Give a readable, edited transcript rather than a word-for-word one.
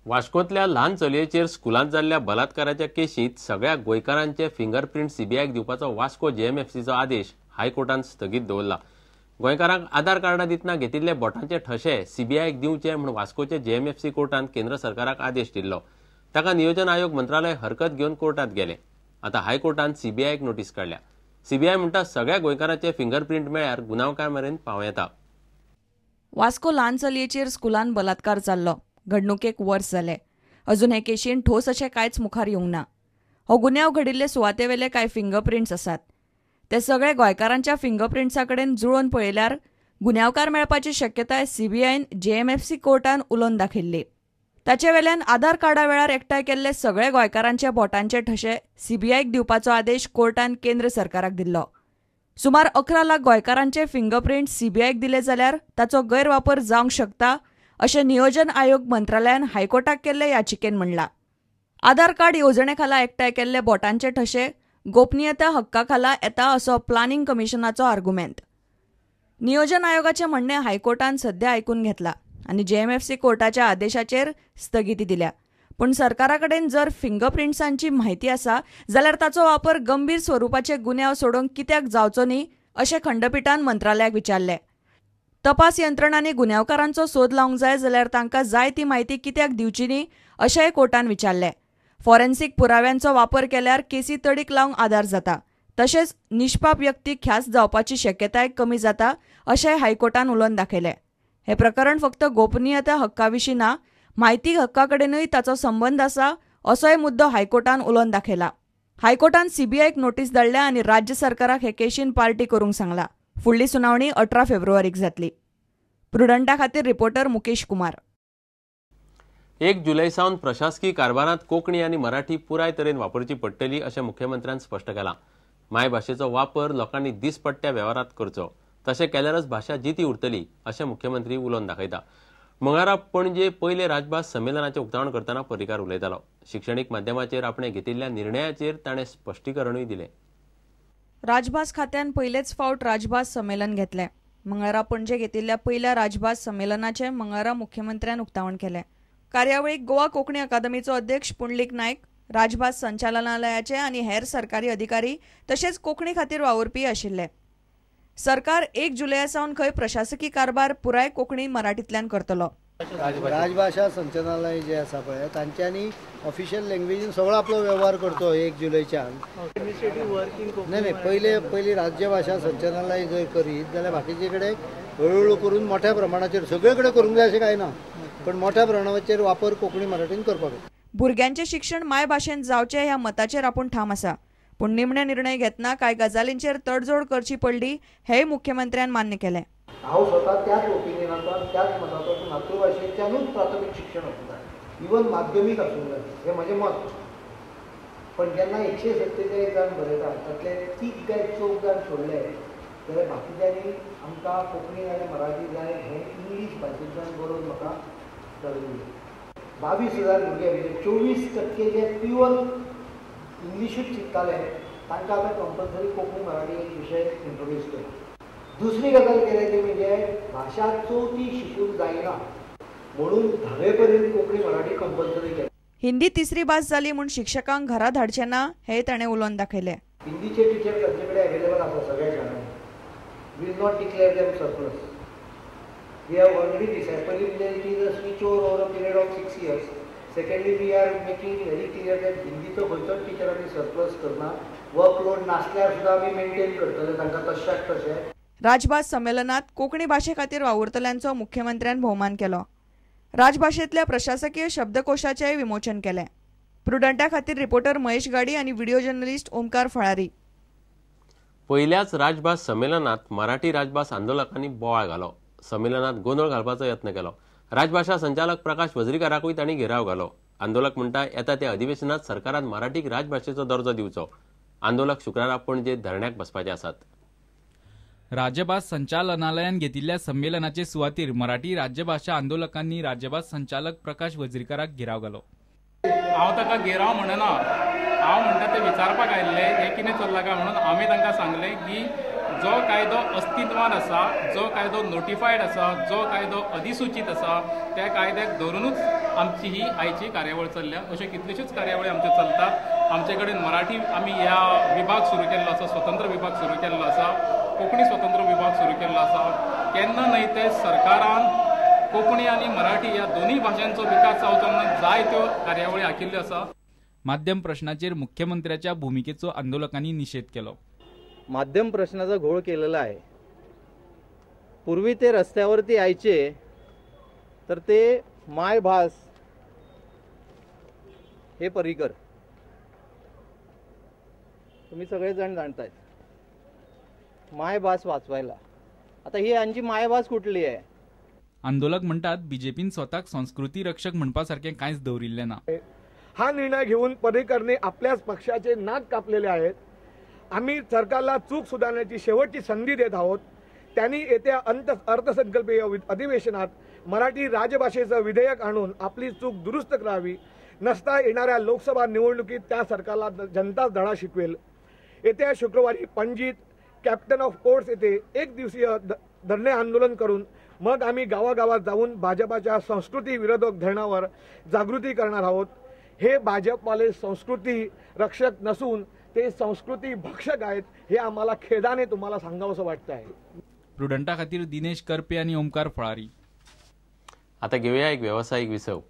वास्कोंतल्या ल्हान चलयेचेर स्कुलांत जाल्ल्या बलात्काराच्या केशींत सगळ्या गोंयकारांचे फिंगरप्रिंट सीबीआयक दिवपाचो वास्को जेएमएफसीचो आदेश हायकोर्टान स्थगीत दवरला. गोंयकारांक आधार कार्डां दितना घेतिल्ले बोटांचे ठशे सीबीआयक दिवचे म्हूण वास्कोचे जेएमएफसी कोर्टान केंद्र सरकाराक आदेश दिल्लो. ताका नियोजन आयोग मंत्रालय हरकत घेवन कोर्टांत गेले. आतां हायकोर्टान सीबीआयक नोटीस काडल्या. सीबीआय म्हणटा सगळ्या गोंयकारांचे फिंगरप्रिंट मेळ्यार गुन्यांवकार मेरेन पावं येता. वास्को ल्हान चलयेचेर स्कुलान बलात्कार जाल्लो. घडणुकेक वर्स जालें. अजून हे केशीन ठोस अशें कांयच मुखार येवंक ना. हो गुन्यांव घडिल्ले सुवातेवेले कांय फिंगरप्रिंट्स आसात. ते सगळे गोंयकारांच्या फिंगरप्रिंट्सा कडेन जुळोवन पळयल्यार गुन्यांवकार मेळपाची शक्यताय सीबीआयन जेएमएफसी कोर्टान उलोवन दाखयल्ली. ताचे वेल्यान आधार कार्डा वेळार एकठांय केल्ले सगळे गोंयकारांच्या बोटांचे ठशे सीबीआयक दिवपाचो आदेश कोर्टान केंद्र सरकाराक दिल्लो. सुमार 11 लाख गोंयकारांचे फिंगरप्रिंट सीबीआयक दिले जाल्यार ताचो गैरवापर जावंक शकता अशें नियोजन आयोग मंत्रालयान हायकोर्टाक केल्ले याचिकेन म्हणलां. आधार कार्ड येवजणे खाला एकठांय केल्ले बोटांचे ठशे गोपनीयता हक्का खाला येता असो प्लानिंग कमिशनाचो आर्गुमेंत. नियोजन आयोगाचें म्हणणें हायकोर्टान सध्या आयकून घेतला आनी जेएमएफसी कोर्टाच्या आदेशाचेर स्थगिती दिल्या. पूण सरकारा कडेन जर फिंगरप्रिंट्सांची म्हायती आसा जाल्यार ताचो वापर गंभीर स्वरुपाचे गुन्यांव सोडोवंक कित्याक जावचो न्ही अशें खंडपिठान मंत्रालयाक विचारलें. तपास यंत्रणांनी गुन्यांवकारांचो सोद लावंक जाय जाल्यार तांकां जाय ती म्हायती कित्याक दिवची न्ही अशेंय कोर्टान विचारलें. फॉरेन्सिक पुराव्यांचो वापर केल्यार केसी तडीक लावंक आदार जाता, तशेंच निष्पाप व्यक्ती ख्यास्त जावपाची शक्यताय कमी जाता अशेंय हायकोर्टान उलोवन दाखयलें. हें प्रकरण फक्त गोपनीयता हक्का विशीं ना, म्हायती हक्का कडेनूय ताचो संबंद आसा असोय मुद्दो हायकोर्टान उलोवन दाखयला. हायकोर्टान सीबीआयक नोटीस धाडल्या आनी राज्य सरकाराक हे केशीन पार्टी करूंक सांगला. फुडली सुनावणी 18 फेब्रुवारीक जातली. प्रुडंटा खातीर रिपोर्टर मुकेश कुमार. 1 जुलय सावन प्रशासकीय कारभारांत कोंकणी आनी मराठी पुराय तरेन वापरची पडटली अशें मुख्यमंत्र्यान स्पश्ट केलां. मायभाशेचो वापर लोकांनी दिसपट्ट्या वेव्हारांत करचो, तशें केल्यारच भाशा जिती उरतली अशें मुख्यमंत्री उलोवन दाखयता. मंगळारा पणजे पयले राजभास संमेलनाचें उक्तावण करतना पर्रीकार उलयतालो. शिक्षणीक माध्यमाचेर आपणे घेतिल्ल्या निर्णयाचेर ताणें स्पश्टीकरणूय दिलें. राजभास खात्यान पयलेच फावट राजभास संमेलन घेतलें. मंगळारा पणजे घेतिल्ल्या पयल्या राजभास संमेलनाचें मंगळारा मुख्यमंत्र्यान उक्तावण केलें. कार्यावळीक गोवा कोंकणी अकादमीचो अध्यक्ष पुंडलीक नायक, राजभास संचालनालयाचे आनी हेर सरकारी अधिकारी तशेंच कोंकणी खातीर वावुरपी आशिल्ले. सरकार 1 जुलया सावन खंय प्रशासकी कारभार पुराय कोंकणी मराठींतल्यान करतलो. राजभाशा संचालनालय जे आसा पळय तांच्यांनी ऑफिशियल लँग्वेजीन सगळो आपलो वेव्हार करचो 1 जुलयच्यान. नाही नाही, पयले पयली राज्यभाशा संचालनालय जर करीत जाल्यार बाकीचे कडेन हळूहळू करून मोठ्या प्रमाणाचेर सगळे कडेन करूंक जाय अशें कांय ना, पण मोठ्या प्रमाणाचेर वापर कोंकणी मराठीन करपाक. भुरग्यांचें शिक्षण मायभाशेन जावचें ह्या मताचेर आपूण ठाम आसा, पूण निमणे निर्णय घेतना कांय गजालींचेर तडजोड करची पडली हेंय मुख्यमंत्र्यान मान्य केलें. हांव स्वता त्याच ओपिनियनाचो आनी त्याच मताचो की मातृभाशेच्यानूच प्राथमीक शिक्षण आसूंक जाय, इवन माध्यमीक आसूंक जाय, हें म्हजें मत. पण जेन्ना 147 जाण बरयता तातले 3 काय 4 जाण सोडले जाल्यार बाकीच्यांनी आमकां कोंकणी जाय मराठी जाय हें इंग्लीश भाशेंतल्यान बरोवन म्हाका धाडून दिलें. 22,000 भुरगे म्हणजे 24% जे प्युअर इंग्लिशूच शिकताले तांकां आतां कंपल्सरी कोंकणी मराठी एक विशय इंट्रोड्यूस केलो. दुसरी गजाल केल्या ती म्हणजे भाशा चवथी शिकूंक जायना म्हणून 10वे पर्यंत कोंकणी मराठी कंपल्सरी केली. हिंदी तिसरी भास जाली म्हूण शिक्षकांक घरा धाडचे ना हें ताणें उलोवन दाखयलें. हिंदीचे टिचर तांचे कडेन अवेलेबल आसा सगळ्या शाळांनी. Will not declare them surplus. We have already decided. पयली म्हणजे it is a switch over a period of 6 years. Secondly we are making very clear that हिंदीचो खंयचोच टिचर आमी सरप्लस करना. वर्कलोड नासल्यार सुद्दां आमी मेंटेन करतले तांकां तश्याक तशें. राजभास संमेलनात कोंकणी भाशे खातीर वावुरतल्यांचो मुख्यमंत्र्यान भोवमान केलो. राजभाशेंतल्या प्रशासकीय शब्दकोशाचेंय विमोचन केलें. प्रुडंटा खातीर रिपोर्टर महेश गाडी आनी व्हिडिओ जर्नलिस्ट ओमकार फळारी. पयल्याच राजभास संमेलनात मराठी राजभास आंदोलकांनी बोवाळ घालो. संमेलनात गोंदळ घालपाचो यत्न केलो. राजभाशा संचालक प्रकाश वजरीकाराकूय तांणी घेराव घालो. आंदोलक म्हणटा येता त्या अधिवेशनात सरकारान मराठीक राजभाशेचो दर्जो दिवचो. आंदोलक शुक्रारा पणजे धरण्याक बसपाचे आसात. राज्यभास संचालनालयान घेतिल्ल्या संमेलनाचे सुवातीर मराठी राज्यभाशा आंदोलकांनी राज्यभास संचालक प्रकाश वजरीकाराक घेराव घालो. हांव ताका घेराव म्हणना, हांव म्हणटा ते विचारपाक आयिल्ले हें कितें चल्लां काय म्हणून. आमी तांकां सांगलें की जो कायदो अस्तित्वान आसा, जो कायदो नोटिफायड आसा, जो कायदो अधिसूचीत आसा, त्या कायद्याक धरूनच आमची ही आयची कार्यावळ चल्ल्या. अश्यो कितल्योश्योच कार्यावळी आमच्यो चलतात. आमचे कडेन मराठी आमी ह्या विभाग सुरू केल्लो आसा, स्वतंत्र विभाग सुरू केल्लो आसा, कोंकणी स्वतंत्र विभाग सुरू केल्लो आसा. केन्ना न्हय ते सरकारान कोंकणी आनी मराठी ह्या दोनूय भाशांचो विकास जावचो म्हणून जायत्यो कार्यावळी आखिल्ल्यो आसा. माध्यम प्रश्नाचेर मुख्यमंत्र्याच्या भूमिकेचो आंदोलकांनी निषेध केलो. माध्यम प्रश्नाचा घोळ केलेला आहे. पूर्वी ते रस्त्यावरती यायचे तर ते मायभास हे परिकर तुम्ही सगळेजण जाणतायत, मायभास वाचवायला. आता ही यांची मायभास कुठली आहे? आंदोलक म्हणटात बीजेपीन स्वताक संस्कृती रक्षक म्हणपा सारकें कांयच दवरिल्लें ना. हा निर्णय घेऊन पर्रीकरने आपल्याच पक्षाचे नाक कापलेले आहेत. आम्ही सरकारला चूक सुधारण्याची शेवटची संधी देत आहोत. त्यांनी येत्या अर्थसंकल्पीय अधिवेशनात मराठी राजभाषेचं विधेयक आणून आपली चूक दुरुस्त करावी, नसता येणाऱ्या लोकसभा निवडणुकीत त्या सरकारला जनताच धडा शिकवेल. येत्या शुक्रवारी पणजीत कॅप्टन ऑफ पोर्ट्स येथे एक दिवसीय धरणे आंदोलन करून मग आम्ही गावागावात जाऊन भाजपाच्या संस्कृती विरोधक धरणावर जागृती करणार आहोत. हे भाजपवाले संस्कृती रक्षक नसून ते संस्कृती भक्षक आहेत हे आम्हाला खेदाने तुम्हाला सांगावंसं वाटतं आहे. प्रुडंटा खातीर दिनेश करपे आनी ओमकार फळारी. आता घेऊया एक वेवसायीक विसव.